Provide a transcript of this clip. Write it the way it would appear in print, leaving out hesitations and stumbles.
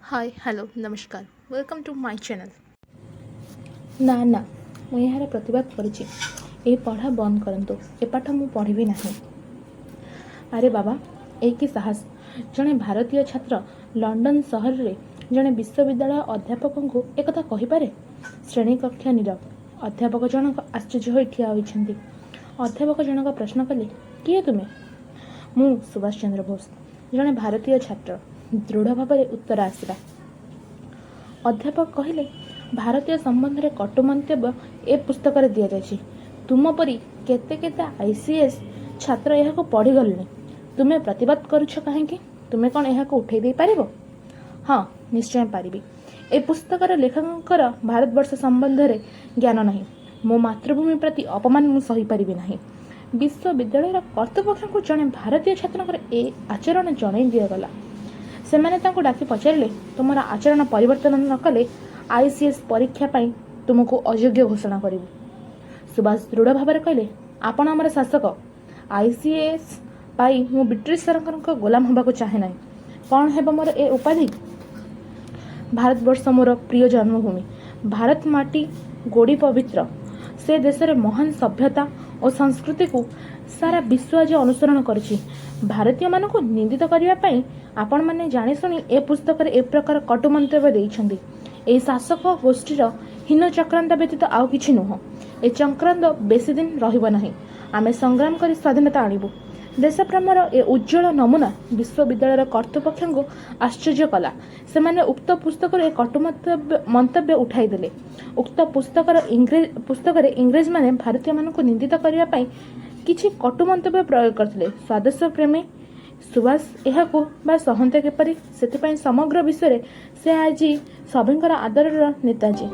ହାଏ, hello, ନମସ୍କାର। Welcome to my channel. ନା ନା, ମୁଁ ଏହାର ପ୍ରତିବାଦ କରୁଛି। ଏହି ପଢ଼ା ବନ୍ଦ କରନ୍ତୁ। ଏ ପାଠ ମୁଁ ପଢ଼ିବି ନାହିଁ। ଆରେ ବାବା, ଏ କି ସାହସ! ଜଣେ ଭାରତୀୟ ଛାତ୍ର ଲଣ୍ଡନ ସହରରେ ଜଣେ ବିଶ୍ୱବିଦ୍ୟାଳୟ ଅଧ୍ୟାପକଙ୍କୁ ଏକଥା କହିପାରେ? ଶ୍ରେଣୀକକ୍ଷ ନୀରବ। ଅଧ୍ୟାପକ ଜଣକ ଆଶ୍ଚର୍ଯ୍ୟ ହୋଇ ଠିଆ ହୋଇଛନ୍ତି। ଅଧ୍ୟାପକ ଜଣକ ପ୍ରଶ୍ନ କଲେ, "କିଏ ତୁମେ?" "ମୁଁ ସୁଭାଷ ଚନ୍ଦ୍ର ବୋଷ, ଜଣେ ଭାରତୀୟ ଛାତ୍ର।" ଦୃଢ଼ ଭାବରେ ଉତ୍ତର ଆସିଲା। ଅଧ୍ୟାପକ କହିଲେ, "ଭାରତୀୟ ସମ୍ବନ୍ଧରେ କଟୁ ମନ୍ତବ୍ୟ ଏ ପୁସ୍ତକରେ ଦିଆଯାଇଛି। ତୁମ ପରି କେତେ କେତେ ଆଇ. ସି. ଏସ୍. ଛାତ୍ର ଏହାକୁ ପଢ଼ିଗଲେଣି। ତୁମେ ପ୍ରତିବାଦ କରୁଛ କାହିଁକି? ତୁମେ କ'ଣ ଏହାକୁ ଉଠାଇ ଦେଇପାରିବ?" "ହଁ, ନିଶ୍ଚୟ ପାରିବି। ଏ ପୁସ୍ତକର ଲେଖକଙ୍କର ଭାରତବର୍ଷ ସମ୍ବନ୍ଧରେ ଜ୍ଞାନ ନାହିଁ। ମୋ ମାତୃଭୂମି ପ୍ରତି ଅପମାନ ମୁଁ ସହିପାରିବି ନାହିଁ।" ବିଶ୍ୱବିଦ୍ୟାଳୟର କର୍ତ୍ତୃପକ୍ଷଙ୍କୁ ଜଣେ ଭାରତୀୟ ଛାତ୍ରଙ୍କର ଏ ଆଚରଣ ଜଣାଇ ଦିଆଗଲା। ସେମାନେ ତାଙ୍କୁ ଡାକି ପଚାରିଲେ, "ତୁମର ଆଚରଣ ପରିବର୍ତ୍ତନ ନ କଲେ I. C. S. ପରୀକ୍ଷା ପାଇଁ ତୁମକୁ ଅଯୋଗ୍ୟ ଘୋଷଣା କରିବୁ।" ସୁଭାଷ ଦୃଢ଼ ଭାବରେ କହିଲେ, "ଆପଣ ଆମର ଶାସକ। I. C. S. ପାଇ ମୁଁ ବ୍ରିଟିଶ ସରକାରଙ୍କ ଗୋଲାମ ହେବାକୁ ଚାହେଁ ନାହିଁ। କ'ଣ ହେବ ମୋର ଏ ଉପାଧି? ଭାରତବର୍ଷ ମୋର ପ୍ରିୟ ଜନ୍ମଭୂମି। ଭାରତ ମାଟି ଗୋଡ଼ି ପବିତ୍ର। ସେ ଦେଶରେ ମହାନ ସଭ୍ୟତା ଓ ସଂସ୍କୃତିକୁ ସାରା ବିଶ୍ୱ ଆଜି ଅନୁସରଣ କରୁଛି। ଭାରତୀୟମାନଙ୍କୁ ନିନ୍ଦିତ କରିବା ପାଇଁ ଆପଣମାନେ ଜାଣିଶୁଣି ଏ ପୁସ୍ତକରେ ଏ ପ୍ରକାର କଟୁ ମନ୍ତବ୍ୟ ଦେଇଛନ୍ତି। ଏହି ଶାସକ ଗୋଷ୍ଠୀର ହୀନ ଚକ୍ରାନ୍ତ ବ୍ୟତୀତ ଆଉ କିଛି ନୁହଁ। ଏ ଚକ୍ରାନ୍ତ ବେଶୀ ଦିନ ରହିବ ନାହିଁ। ଆମେ ସଂଗ୍ରାମ କରି ସ୍ୱାଧୀନତା ଆଣିବୁ।" ଦେଶପ୍ରେମର ଏ ଉଜ୍ଜ୍ୱଳ ନମୁନା ବିଶ୍ୱବିଦ୍ୟାଳୟର କର୍ତ୍ତୃପକ୍ଷଙ୍କୁ ଆଶ୍ଚର୍ଯ୍ୟ କଲା। ସେମାନେ ଉକ୍ତ ପୁସ୍ତକରୁ ଏ କଟୁ ମନ୍ତବ୍ୟ ଉଠାଇଦେଲେ। ଉକ୍ତ ପୁସ୍ତକରେ ଇଂରେଜମାନେ ଭାରତୀୟମାନଙ୍କୁ ନିନ୍ଦିତ କରିବା ପାଇଁ କିଛି କଟୁ ମନ୍ତବ୍ୟ ପ୍ରୟୋଗ କରିଥିଲେ। ସ୍ୱଦେଶପ୍ରେମୀ ସୁଭାଷ ଏହାକୁ ବା ସହନ୍ତେ କିପରି? ସେଥିପାଇଁ ସମଗ୍ର ବିଶ୍ୱରେ ସେ ଆଜି ସଭିଙ୍କର ଆଦରର ନେତାଜୀ।